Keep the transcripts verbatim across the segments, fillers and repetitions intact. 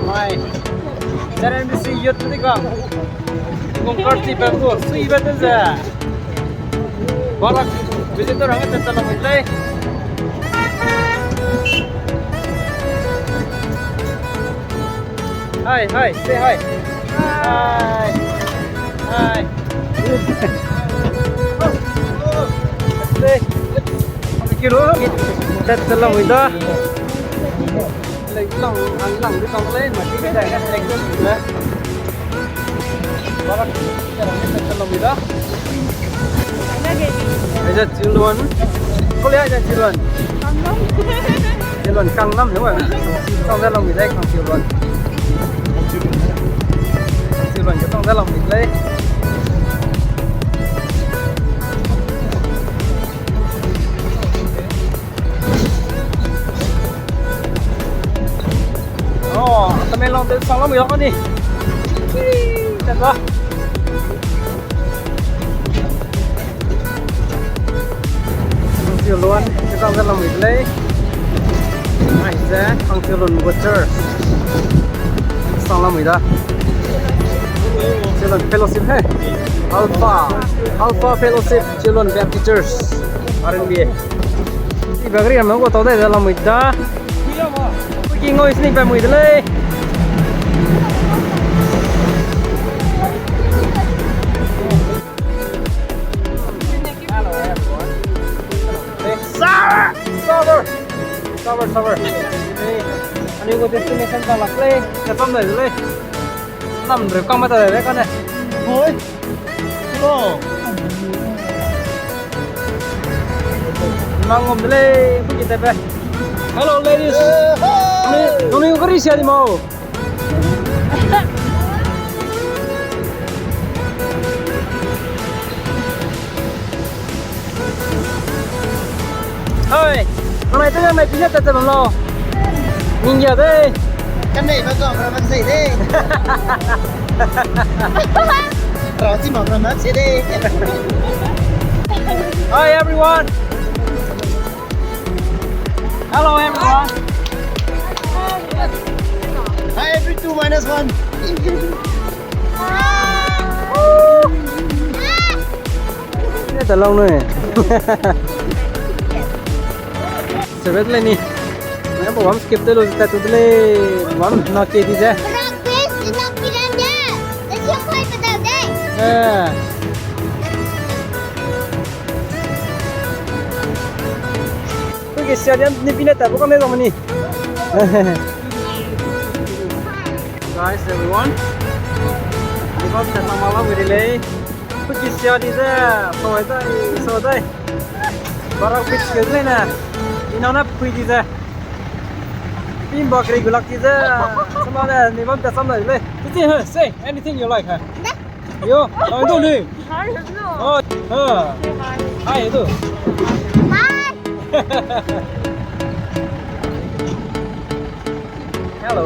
Mai. Zaren bisi youth di ka. Kung karti pe ko, sui be te ze. Barak visitor hang te tala mai lei. Hi, hi, say hi. Hi. Hi. Say. Kilo. Tat tala mai da. Lei lang, ang lang di tang lei, ma di ke dai na, lei ke le. Barak, ke lang ke tang lei da. Ai ja children. Ko le ai ja children. Children kang nam he wa. Tang da lang mi dai kang children. Children ke tang da lang mi lei. Oh, Tamenglong de sang lam yong ni. Tat ba. Kangchiluan, ke sang lam mi lei. Ai ze, Kangchiluan Water. Sang lam mi da. Children Fellowship he. Alpha, Alpha Fellowship, Children Baptist Church, R N B A. Ibe gari ram ko tau dai de lamui da. Ki ngoi sini pe mui de lei. Sour! Sour! Sour, sour. Ani ko destination ta lak lei. Ka tam dai de lei. Nam re kang ma ta dai de ka ne. Hoi. Hello. Nang ngom de lei, bu ki te pe. Hello, ladies. Nang ni, nang ni ko ri sia di mau. Hoi, nang nai te nang nai pine tat te bam lau. Ning ya de. Ka nei ba zong ra ban sei de. Rau ti ma ra na se de. Hi, everyone. Hello, everyone. Hi, every two minus one. Ne ta long nui. Sebet le ni. Ne bo wam skip te lo ta tu le. Wam na ke di ze. Eh. Kau ke sia diam ni pine ta bu kang ne zong ni. Guys, everyone. Ni bam ta tang ma la wi de lei. Kau ke sia di ze, so dai, so dai. Barak bit ke lei na. Ina na pui di ze. Pin ba kri gulak di ze. Sama ne ni bam ta sam lai lei. Titi, huh, say anything you like, huh? Yo, I don't know. Hi, hello. Oh, huh. Hi, hello. Hi. Hello.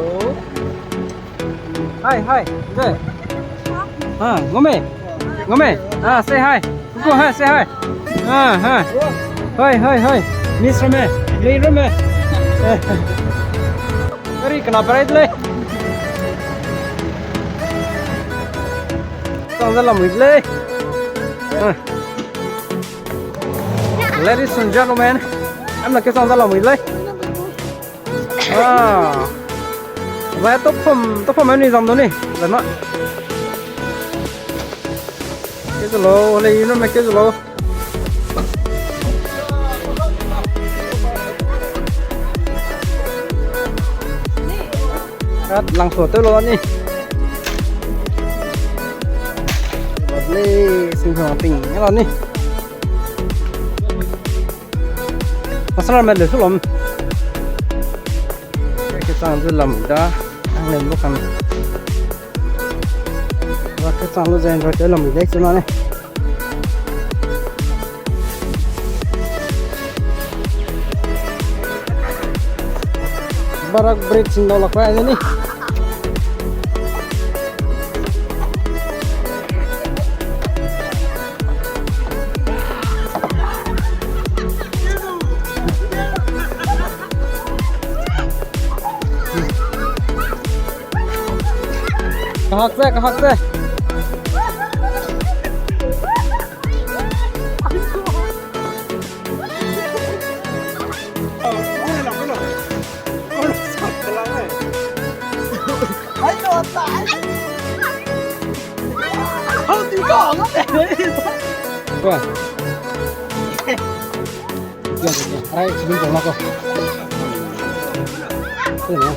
Hi, hi. There. Ah, ngome. Ngome. Ah, say hi. Kuku, hi, say hi. Ah, hi. Hi, hi, hi. Miss Rame. Lei Rame. Very kena bright lei. Sang da lamui lei. Ah. Ladies and gentlemen, am na ke sang da lamui lei. Ah. Wai top form, top form ni zam do ni. Wai ma. Ke zelo, lei ino me ke zelo. Kat lang so te lo ni. Lovely, sing song ping, lo ni. Masala me le su lom. Ke sang zu lam da, ang le lo kan. Wa ke sang lu zen ra ke lam de su na ne. Barak bridge sing dau lak pai ni. Kahak ze, kahak ze. Wah. Arai, swimming pool na ko. Sini.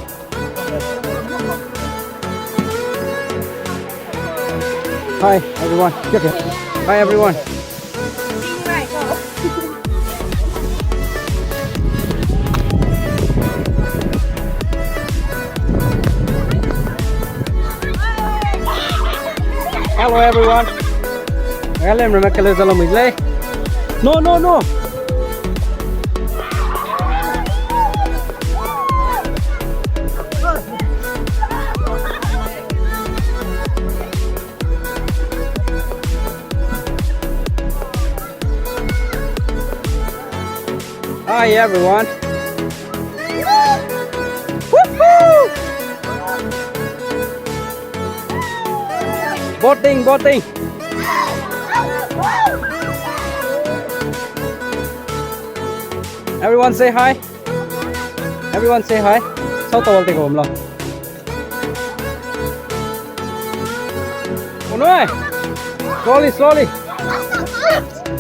Hi, everyone. Okay, okay. Hi, everyone. Hello, everyone. Hello, everyone. No, no, no. Hi, everyone. Woohoo! Boating, boating. Everyone say hi. Everyone say hi. Sau tawal te gom lo. Onoi. Slowly, slowly.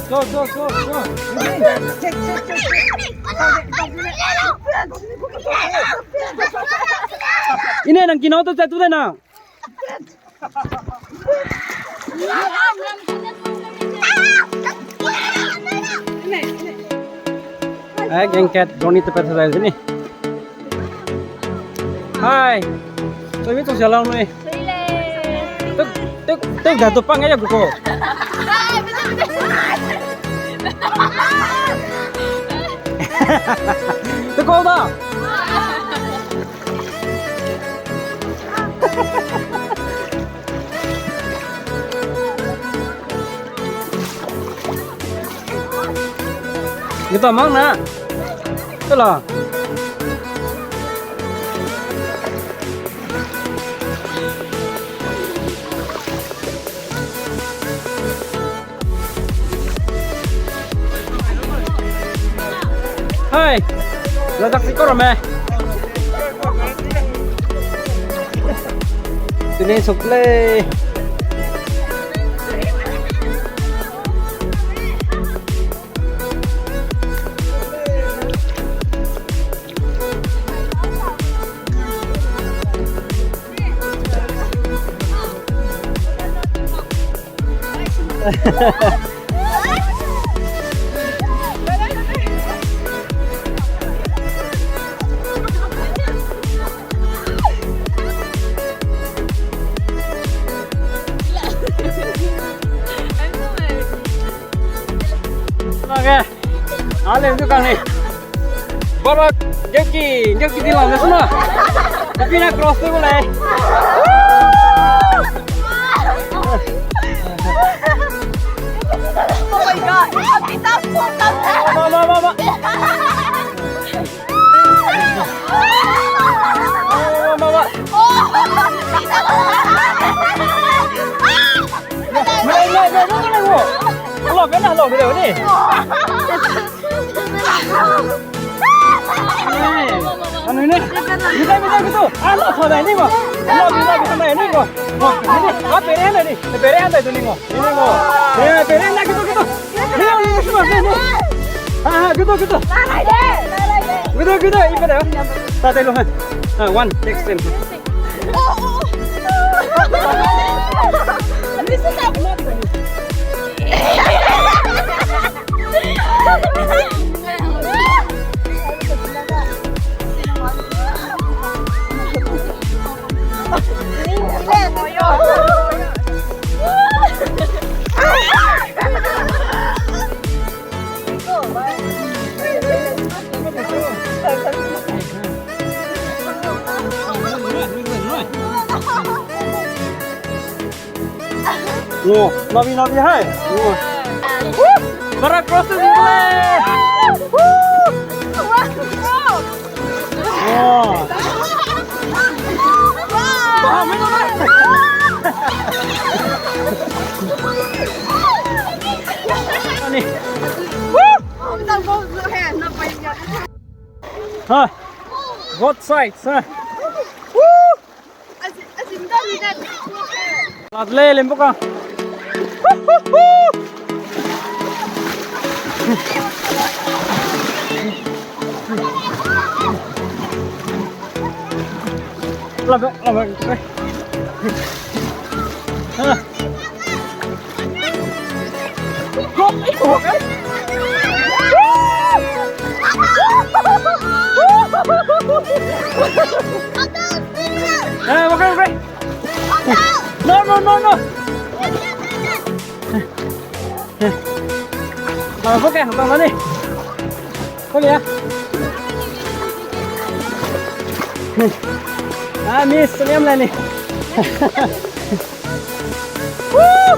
Slow, slow, slow, slow. Ine nang kinau tu chat tu de na. Eh, geng kat, Johnny te pet sa ni. Hai. Soi mi tu sia lang ni. Tuk, tuk, tuk da tu pang ya ko. Tuk ko da. Ni ta mang na. Tela. Hai. Ladak si ko rame. Tuni suk le. Okay. Ale, tu kang ni. Baba, geki, geki di lam le suna. Tapi na cross tu boleh. Oh my God. Kita pun tak. Mama, mama, mama. Mama, mama. Mama, mama, mama, mama. Lo, lo, lo, lo, ni. Anu ne? Bidai, bidai, bidai. Ah, lo, lo, ni mo. Lo, bidai, bidai, ni mo. Mo, ni. Ah, pere na ni. Pere na ni mo. Ni mo. Eh, pere na gitu, gitu. Ni mo, ni mo, ni mo. Ah, ah, gitu, gitu. Gitu, gitu, ibe de. Ta de lo han. Ah, one, take ten. Ngo, nabi, nabi hai. Ngo. Bara cross tu le. Ngo. Ba, me no. Ha, both sides, ha. Woo! Lat le limbuka. Labe, labe. Ha. Eh, okay, okay. No, no, no, no. Ah, okay, hangtang la ni. Kau lia. Ah, miss, niam la ni. Woo!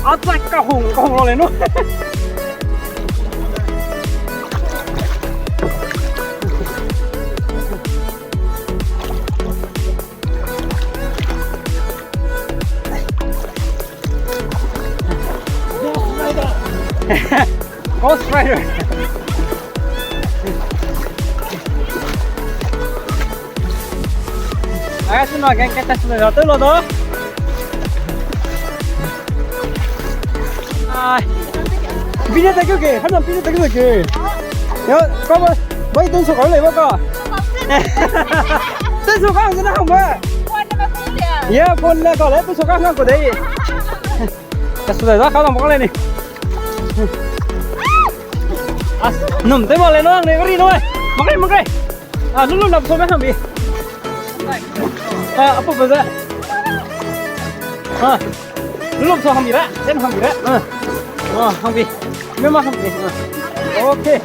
Acha kahung, kahung lo le no. Ghost Rider. Ai, suna gang kata suna da tu lo do. Ai. Pine ta ke, hana pine ta ke. Ya, kau ba, bai tun so kau le ba ka. Tun so kau na hang ba. Ya, phone le kau le, tun so kau hang ko dei. Ka su dai da, ka dang bak le ni. As, num te ma le no, ang ne gari no. Mak le, mak le. Ah, lu lu nap so me hang bi. Ah, apu pe ze. Ah, lu lu so hang bi ra, sen hang bi ra. Ah, ah, hang bi. Me ma hang bi. Ah. Okay.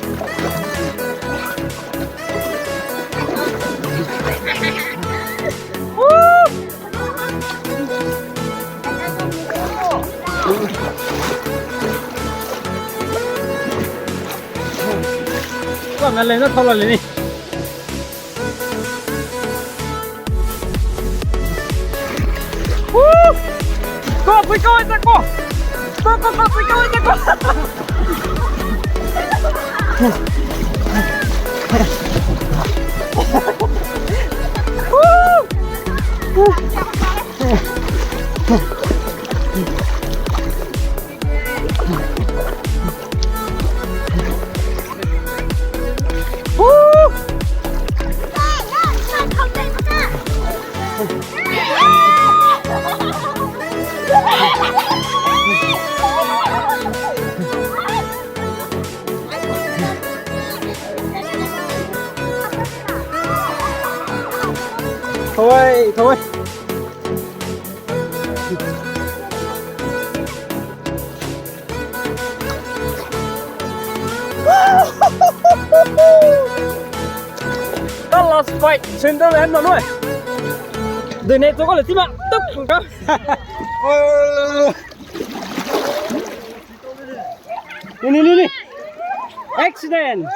Woo! Ka na le na thola le ni. Woo! Ko, pui ko, ita ko. Ko, ko, ko, pui ko, ita ko. Woo! Thôi, thôi. Ka last fight, sundal hem na noi. Dene to ko le tima, tuk ka. Ni, ni, ni, ni. Accident.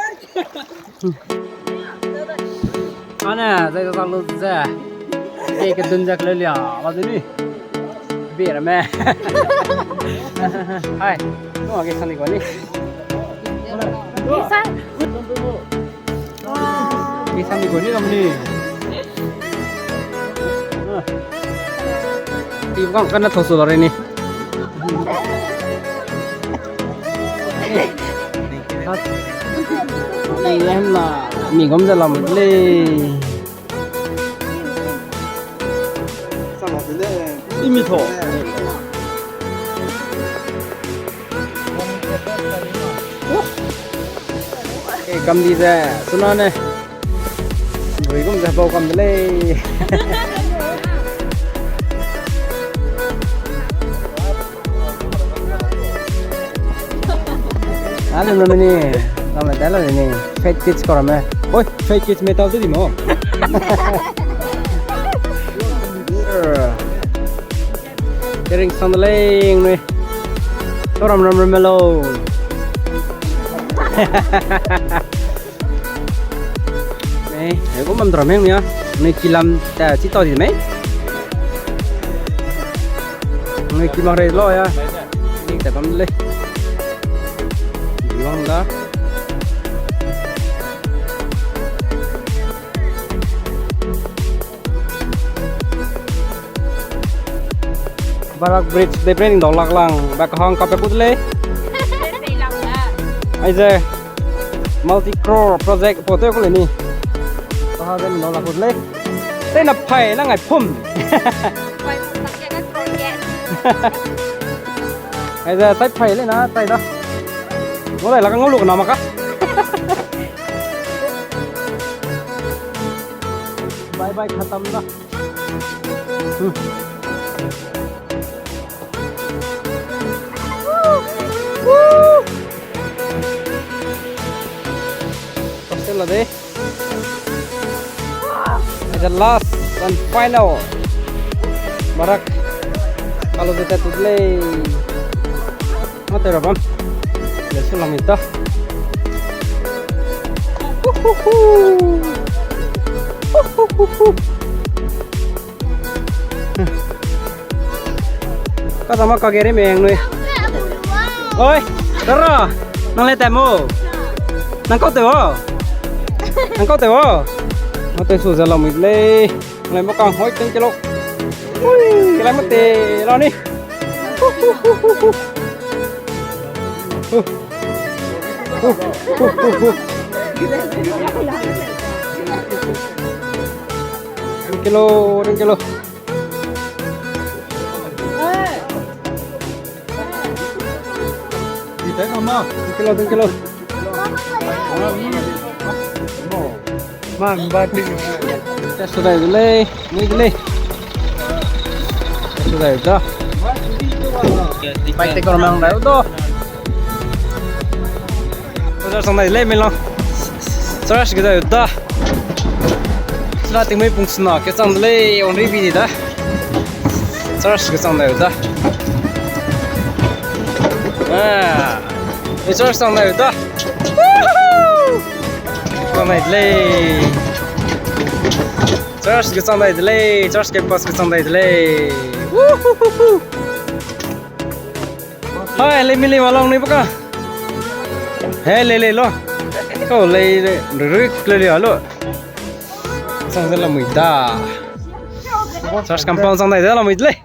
Ane, zai zai lu ze. Zai ke dun zak le lia, ba dun ni. Bera me. Hai. No, ke sani ko ni. Ni sa. Ni sani ko ni lam ni. Ti bang kana thosu la re ni. Ni hem na mi gom ze lam le. Imi tho. Eh, kam di ze, suna ne. Rui gum ze bau kam de lei. Ale no mini, kam le ta lo ni. Fake kids ko ramme. Oi, fake kids metal tu di mo. Kering sang de lei nui. Ko ram ram ram lo. Ei, ei, ko mam dra meng nia. Nui kilam ta chi tau di mei. Nui ki mak rei lo ya. Ni ta bam le. Di wang da. Barak Bridge de branding dau lak lang, ba kahang kape kut lei. Aize multi crore project photo ku le ni. Kaha de dau lak kut lei. Tei na phai na ngai phum. Aize tai phai le na tai da. Ngo dai lak ngau lu na maka. Bye bye khatam da. Hmm. Pastel la de. The last and final. Barak. Kalau kita tu le. Mate rabam. Lesu lamita. Uhuhu. Uhuhu. Ka sama ka gere meng nui. Oi, Dara, nang le temo. Nang kau te wo. Nang kau te wo. Mate su ze lamui le. Nang le mo kang hoi ten kilo. Ui, kelai mate la ni. Ten kilo, ten kilo. Ten kilo, ten kilo. Man, ba, tin. Test dai de lei, ni de lei. Test dai da. Pai te kor mang dai da. Bazar sang dai de lei, mi lo. Charge ge dai da. Sina tingmei pung sina ke sang de lei, onri bi di da. Charge ge sang dai da. Ah. Charge sang dai da. Woohoo! Chang dai de lei. Church ge chang dai de lei. Church campus ge chang dai de lei. Woohoo! Hai, le mi le ma long ni baka. He, le le lo. Kau le le, ruk le le lo. Chang de lamui da. Church compound chang dai de lamui de lei.